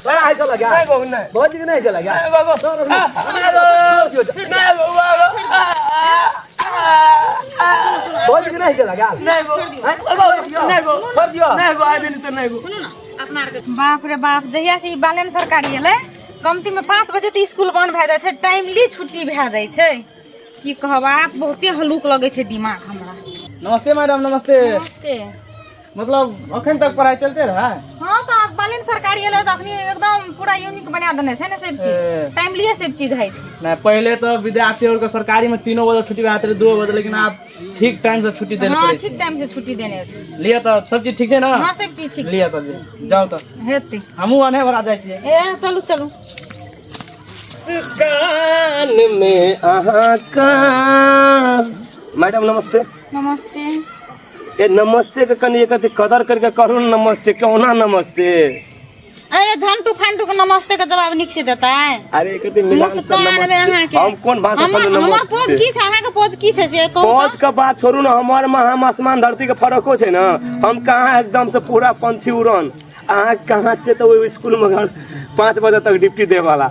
बड़ा हाय चला गया नहीं बाबू नहीं भौजी के नहीं चला गया नहीं बाबू नहीं बाबू भौजी के नहीं चला गया नहीं बाबू नहीं बाबू छोड़ दियो नहीं बाबू आइ दिन तो नहीं बाबू सुनू ना अपना आरके बाप रे बाप जहिया से ई बालेन सरकारी एलै कमती में 5 बजे तऽ स्कूल बंद भए जाइ छै, टाइमली छुट्टी भए जाइ छै। की कहब, आब बहुते हलुक लगै छै दिमाग हमरा। नमस्ते मैडम। नमस्ते। नमस्ते। मतलब अखन तक पढ़ाई चलते रहा? हाँ, तऽ आब बालेन सरकारी एलै तऽ अखनी एकदम पूरा यूनिक बना देने छै ने सब चीज। ए। टाइमली सब चीज होइ छै। नहीं, पहले तो विद्यार्थी और के सरकारी में 3 बजे छुट्टी भए रहे, 2 बजे, लेकिन आप ठीक टाइम से छुट्टी देने हाँ पड़े। ठीक टाइम से छुट्टी देने छै। लिअ तऽ सब चीज ठीक छै ना? हाँ, सब चीज ठीक। लिअ तऽ जाउ तऽ। हेतै। हमहूँ अने भरा जाइ छियै। ए चलू चलू। कान में अहाँ का मैडम नमस्ते। नमस्ते। ए नमस्ते के कनी एक अथी कदर करके करू न नमस्ते, क्यों ना नमस्ते? अरे झंटू फांटू के नमस्ते के जवाब निक से देता है। अरे एक अथी मिलान से मुस्कान में नमस्ते। अहाँ के हम कोन भाषा हमर कहलहुँ हमर पोज नमस्ते? की छै, अहाँ के पोज की छै से कहू पहुँच तऽ। के बात छोड़ू ना, हमार में हम आसमान धरती के फर्को छै ना। हम कहाँ एकदम से पूरा पंछी उड़न, अहाँ कहाँ छियै तऽ ओहि स्कूल में घर 5 बजे तक ड्यूटी दे वाला।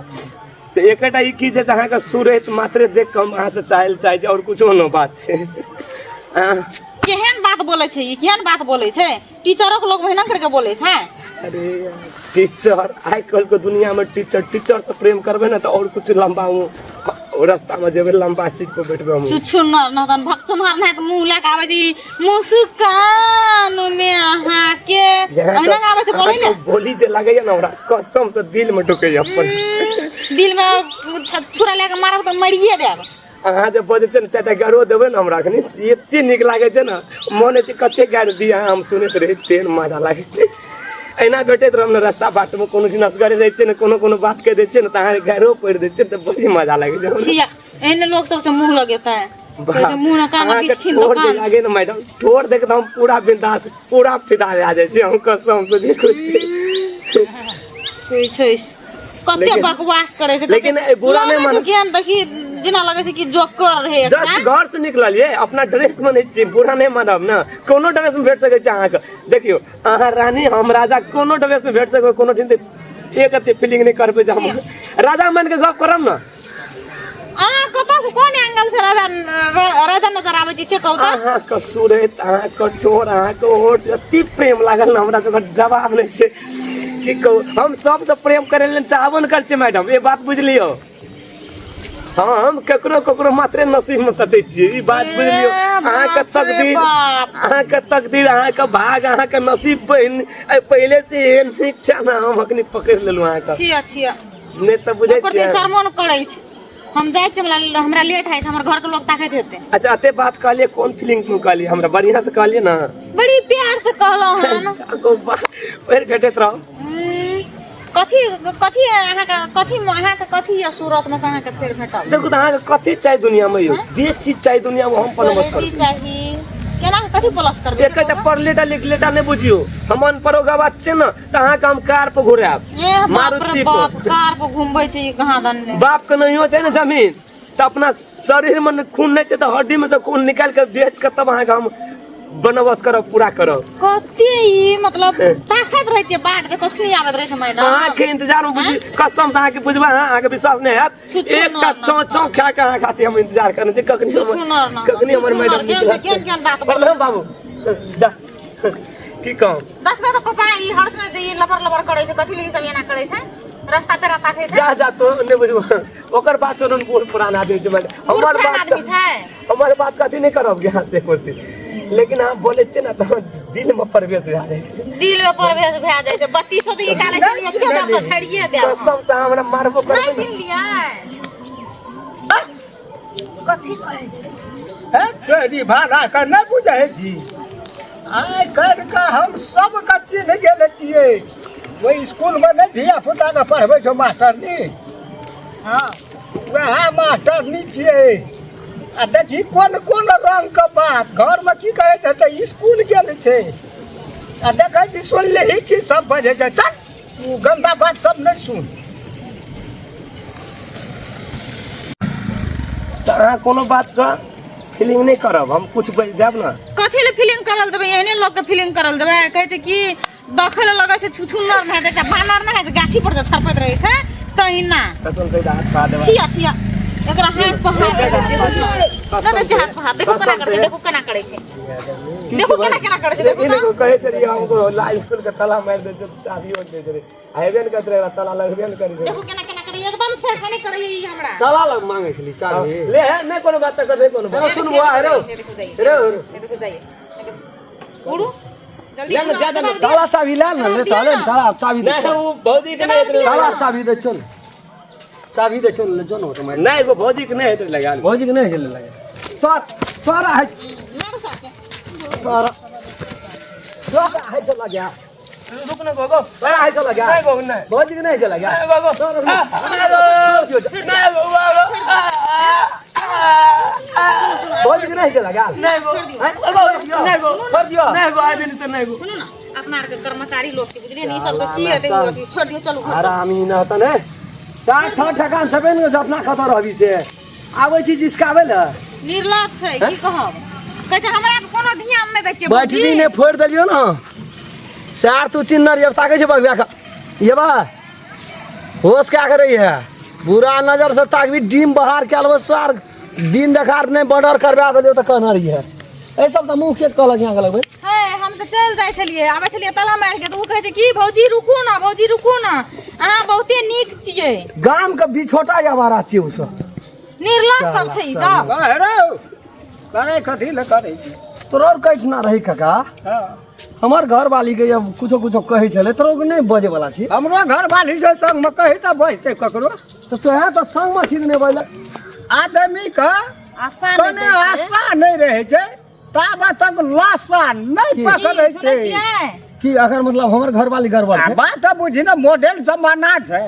तऽ एकेटा ई की छै जे अहाँके सूरत मात्रे देख कऽ हम अहाँ से चाहे चाहै छी, और कुछो न बात छै। केहन बात बोलै छै ई, केहन बात बोलै छै? टीचरो के लोग महीना करके बोलै छै। अरे टीचर आइ काल्हि के दुनिया में टीचर टीचर से प्रेम करबै ने तऽ और कुछ लंबा ओ रास्ता में जेबै, लंबा सीट पर बैठबै हम। छुछुनर नदन भक्चुनर नहि तऽ मुँह लए कऽ आबै छै ई मुस्कान में अहाँके एहिना आबै छै बोलै ने। बोली जे लगैया ने हमरा कसम से दिल में ढुकैया अपन। दिल में छुरा लए कऽ मारब तऽ मरिए देब। अहाँ जे बजै छियै ने, 4टा गारियो देबै ने हमरा एखनी, एते नीक लागै छै ने, मन होइ छै कते गारि दी अहाँ, हम सुनैत रहै, तेहन मजा लागै छै। एना भेटैत रहब ने रस्ता बाटमे, कोनो दिन असगरे रहै छियै ने, कोनो कोनो बात कहि दै छियै ने तऽ अहाँ गारियो पढ़ि दै छियै तऽ बड़ी मजा लागै छै। छिया एहने लोक सबसे मुँह लगेतै, कहै छै मुँह न कान अहाँके बिछिन ठोर जे दोकान लागे ने मैडम, ठोर देख तऽ हम पूरा बिंदास पूरा फिदा भए जाइ छी हम, कसम से जे कुछ कहै छै कते लेकिन- बकवास करै छै। लेकिन ए बुरा नहि लगै छै मान- केहन देखी जेना लगै छै कि जोकर रहै एकटा। जस्ट घर से निकललियै, अपना ड्रेस में नहि छी, बुरा नहि मानब ने, कोनो ड्रेस में भेट सकै छै अहाँके। देखियौ अहाँ रानी हम राजा, कोनो ड्रेस में भेट सकबै, कोनो दिन एक अते फीलिंग नहि करबै जे हम राजा मान के गप करब ने। अहाँ कतऽ से कोन एंगल से राजा राजा नजर आबै छै से कहू तऽ। अहाँके सूरत, अहाँके ठोर, अहाँके ओठ, एते प्रेम लागल ने हमरा, ओकर जवाब नहि छै। की कहू, हम सबसँ प्रेम करै लेल चाहबो नहि करै छियै मैडम, ई बात बुझलियौ। हम ककरो ककरो मात्रे नसीब में सटै छियै, ई बात बुझलियौ। ए, अहाँके बाप रे तकदीर, बाप। अहाँके तकदीर, अहाँके भाग, अहाँके नसीब बहिन पहिले से एहन नीक छै ने, हम अखनी पकड़ि लेलहुँ अहाँके। छिया छिया। नहि तऽ बुझै ओकर छियै। शर्मो न करै छै। हम जाइ छियै, हमरा हमरा लेट होइ छै, हमर घर के लोग ताकैत हेतै। अच्छा एते बात कहलियै, कोन फीलिंग में कहलियै? हमरा बढ़िया से कहलियै ने। बड़ी प्यार से कहलहुँ हन। फेर भेटैत रहू। कथी कथी अहाँके कथी अहाँके कथी यऽ सूरत में से अहाँके फेर भेटल? देखू तऽ अहाँके कथी चाही दुनिया में यौ, जे चीज चाही दुनिया में हम प्लस क्वालिटी करबै। चाही केना के कथी प्लस करबै? एकटा पढ़लेटा लिखलेटा नहि बुझियौ, हम अनपढ़ो गवाह छियै ने, तऽ अहाँके हम कार पर घुरायब। ए बाप रे मारुति बाप, पर। कार पर घुमबै छै ई कहाँ दन ने। बाप के नहियो छै ने जमीन, तऽ अपना शरीर में खून नहि छै तऽ हड्डी में से खून निकालि के बेच के तब अहाँके हम बनोबस्त करब, पूरा करब। कते ई मतलब ताकैत रहै छियै बाट जे कखनी आबैत रहै छै मैडम। अहाँके इंतजार में बुझी, कसम से अहाँके बुझबै, अहाँके विश्वास नहि हैत। छुछुनर एकटा न। चौ चौ खा के अहाँ खातिर हम इंतजार करने छी, कखनी हमर छुछुनर न। कखनी हमर छुछुनर, मैडम केहन निकलत। केहन केहन बात बोलै। प्रणाम बाबू, जा की कहूँ। देखबै तऽ पापा ई हर समय जे ई लबर लबर करै छै, कथी लए ई सब एना करै छै, रास्ता पेरा ताकै छै। जा जा तो नहि बुझबो ओकर बात छोड़ू, बूढ़ पुरान आदमी छै मैडम। बूढ़ हमर पुरान बात आदमी छै। हमर बात कथी नहि करब यहाँ से करती, लेकिन अहाँ बोलै छियै ने तऽ दिल में प्रवेश भए जाइ छै। दिल में प्रवेश भए जाइ छै। 32 तऽ निकालै छै, एके दाम तऽ छाड़िए देब। कसम से अहाँ हमरा मारबो नहि करबै ने। चिन्हलियै? कथी कहै छै हे चोरी भाड़ा के नहि बुझै छी। आइ काल्हि के हम सबके चिन्ह गेल छियै। ओहि स्कूलमे नहि धिया पुताके पढ़बै छौ मास्टरनी? हाँ वएह मास्टरनी छियै। आ देखी कोन कोन रंगके बात घरमे की कहै छै तऽ स्कूल गेल छै। आ देखै छी सुनलिही की सब बजै छै। चल ओ गन्दा बात सब नहि सुन। तऽ अहाँ कोनो बातके फीलिंग नहि करब, हम कुछ बाजि देब ने। कथी लए फीलिंग करल देबै? एहने लोकके फीलिंग करल देबै? कहै छै कि देखै लए लगै छै छुछुन्नर नहि एकटा बानर नहि है गाछी पर जे छरपैत रहै छै तहिना। कसम से हाथ पा देबा। छिया छिया एकरा हाथ पर हाथ दे दे हाथ पर हाथ। देखू केना करै छै, देखू केना करै छै, देखू केना केना करै छै, देखू ई देखो कहै छलियै हमको ला स्कूल के ताला मारि दै छै, चाभी ओढ़ दै छलै, आ हेबे ने करैत रहै, ताला लगबे ने करै छै। देखू केना केना करै, एकदम छेड़खानी करै ई हमरा। ताला लग मांगे छली चाभी। ले है नहीं कोनो बात तक नहीं कोनो बात। सुन बुआ हेरो हेरो हेरो देखू जाइए उड़ू जल्दी। ले ना, ज्यादा ना। ताला चाभी ले ना, ले ताला ताला चाभी दे। नहीं वो भौजी के नहीं हेतै। ताला चाभी दे चल, चाभी दे चल, ले जो न तो नहीं वो भौजी के नहीं हेतै लगा। भौजी के नहीं चले लगे तोरा तोरा है तोरा तोरा है चला गया। रुक ना गोगो, तोरा है चला गया। नहीं गोगो नहीं, भौजी के नहीं चला गया। नहीं गोगो नहीं गोगो, भौजी के नहीं चला गया। नहीं गो नहीं गो छोड़ दियो। नहीं गो आदमी तो नहीं गो। सुनू ना, अपना आरके कर्मचारी लोग के बुझलिए ने, ई सब के की हेतै, अथी छोड़ दियो, चलू घर। हरामी न त ने साठ ठो ठकान छबे ने, अपना कतऽ रहबी से आबै छी जिसकाबै ले। निर्लज छै की कहब, कहै छै हमरा पर कोनो ध्यान नहि दै छियै। बैटरी ने फोड़ि देलियौ ने सार, तू चिन्नर ये ताकै छै बगबिया के ये बा होश क्या करे है, बुरा नजर से ताकबी डीम बहार के अलबो सार दिन देखार नहीं बॉर्डर करवा देलियौ तऽ कहना रही है। एहि सब तऽ मुँह के कहलक यहाँ के लगबै। हे हम तऽ चलि जाइ छलियै, आबै छलियै ताला मारि के, तऽ ओ कहै छै कि भौजी रुकू ना, भौजी रुकू ना, अहाँ बहुते नीक छियै। गाम के बिछोटा आवारा छियै ओ सब, निर्लज सब छै ई सब। हेरो लड़ाइ कथी लए करै छी? तोरो कैठ ना रही काका। हँ। हमर घर वाली के जब कुछो कुछो कहै छलै तोरो के नहीं बजे वाला छी। हमरो घर वाली छै संग में कही तऽ बजतै ककरो। तऽ तोहे तऽ संग में छी नहि बजल। आदमी के आशा नहि कने दै छै। आशा नहि रहै छै ताबे तक लाशा नहि पकड़ै की छै। सुनै छियै? की अगर मतलब हमर घर वाली गड़बड़ आ छै? बात तऽ बुझी ने, मॉडल जमाना छै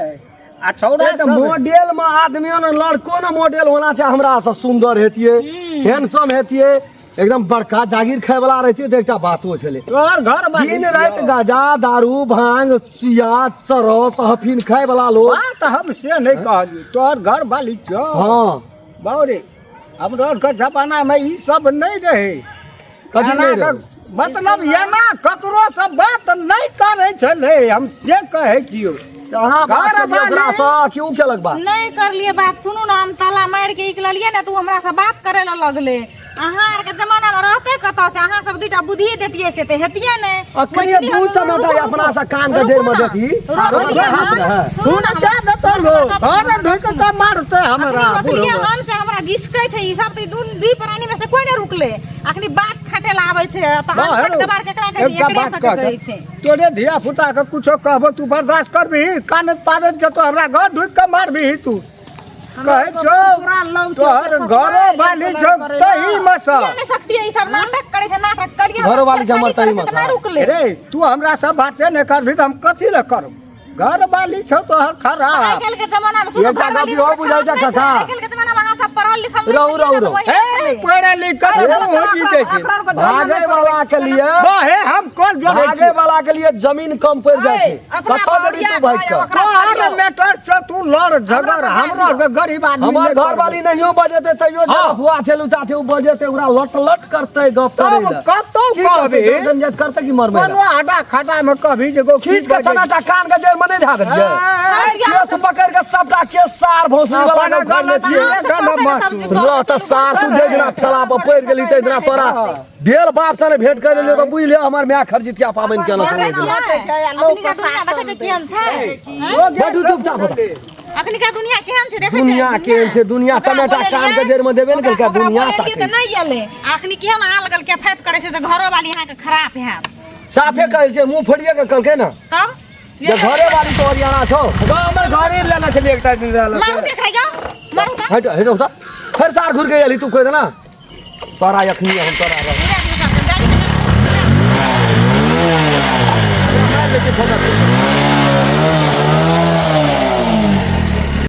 आ छौड़ा ए तऽ सब मॉडल में आदमी ने लड़को ने मॉडल होना छै, हमरा से सुंदर हेतियै, हैंडसम हेतियै, एकदम बड़का जागीर खाय वाला रहतियै तऽ एकटा बातो छलै। तोहर घर वाली दिन राति गाजा दारू भांग चिया चरस हफीन खाय वाला लोग। बात हम से नहि कहलियौ, तोहर घर वाली छौ। हाँ बाउरे हमरो आरके जमाना में ई सब नहीं रहे। कथी नहि एना रहै? मतलब एना ककरो से बात नहीं करै छलै, हम से कहै छियौ। तऽ अहाँ बात घर केलियै वाली- ओकरा सँ कि उ केलक बात? नहि करलियै बात। सुनू ने, हम ताला मारि के निकललियै ने तऽ ओ हमरा से बात करे लए लगलै। अहाँ आरके जमाना में रहतै कतऽ से, अहाँ सब दुइटा बुद्धि देतियै से तऽ हेतियै नहि। अखने दू चमेटा अपना से कान के जड़ि में देती, रोकलियै हाथ हन, रहै। सुनू तू ने, ने क्या देतौ लोग घर ढुकि कऽ मारतै हमरा। अखनी रोकलियै हन से हमरा जिसकै छै ई सब, तऽ ई दुई प्राणी में से कोई नहि रुकलै। अखनी बात छाटे ला आबै छै तऽ वाह, हम हेरो। छटकबार केकरा कहै छै? एकटा एकरे बात सबके कह कहै छै। तोरे धिया पुता के कुछो कहबो तू बर्दाश्त करबिही? कानत पादत जतो हमरा घर ढुकि कऽ मारबिही तू? कहै छौ तोहर घरो वाली छौ तही मे सँ। किया नहि सकतियै? ई सब नाटक करै छै, नाटक करियै। घरो वाली छै हमर छेड़खानी करै तही छै तऽ मे नहि सँ। रुकलै। रे तू हमरा सब बाते नहि करबिही तऽ हम कथी लए करब? घर वाली छौ तोहर आइ खराब। काल्हि के जमाना में सुनू, एकटा घरवाली गप इहो लोक बुझल छै खराब नहि छै। काका। आइ काल्हि के जमाना में अहाँ सब पढ़ल लिखल नहि रहू, छलियै रहू, ने, तऽ रहू। वही हे पढ़े लिखल हो जीते छै। भागे वाला के लिए बहे हम कल जोड़ै भागे छी। वाला के लिए जमीन कम पड़ जाइ छै। कतऽ देबी तू भागि कऽ? तोहर मैटर छौ, तू लड़ झगड़, हमरा आरके गरीब आदमी हमर नहि घर करबै। वाली नहियो बजेतै तैयो जे हाँ। लफुआ छै लुचा छै उ बजेतै, ओकरा लट लट करतै गप करै तब लए। कतौ की करतै? कहबी जन करतै कि मरबै कोनो आडा खाडा में कहबी जे गो खींच के चनाटा कान के जड़ में नहीं धा देलियै? केस पकड़ के सबटा केस सार भोसड़ी वाला के उखाड़ लेतियै। रह तऽ सार तू जे दिना ठेला पर पड़ि गेली तै दिना तोरा भेल बाप सने भेंट कर लेलियै तऽ बुझि ले हमर माय खरजितिया पाबनि केना छलै। अखनिका दुनिया देखै छै केहन छै? बैठू चुपचाप होता। अखनिका दुनिया केहन छै देखै छै? दुनिया केहन छै? दुनिया ओकरा चमेटा बोलेलियै, कान के जड़ि में देबे ने केलकै, ओकरा दुनिया बोलेलियै ताकै तऽ नहि एलै। अखनी केहन हाल गल के फाइत करै छै जे घरो वाली अहाँके खराब हैत। साफे कहै छै, मुँह फोड़िए के कहलकै ने तब जे घरे वाली तो हरियाणा छौ। हमर घरे लेना छलियै एकटा दिन रहल। मारू देख रहा जाओ, मारू तऽ। हट हट उठा, फेर सार घुर के एली तू कह देना तोरा अखनी हम तोरा रह। घुरा दियौ सामने, गाड़ी के मारि लै छियै फोन।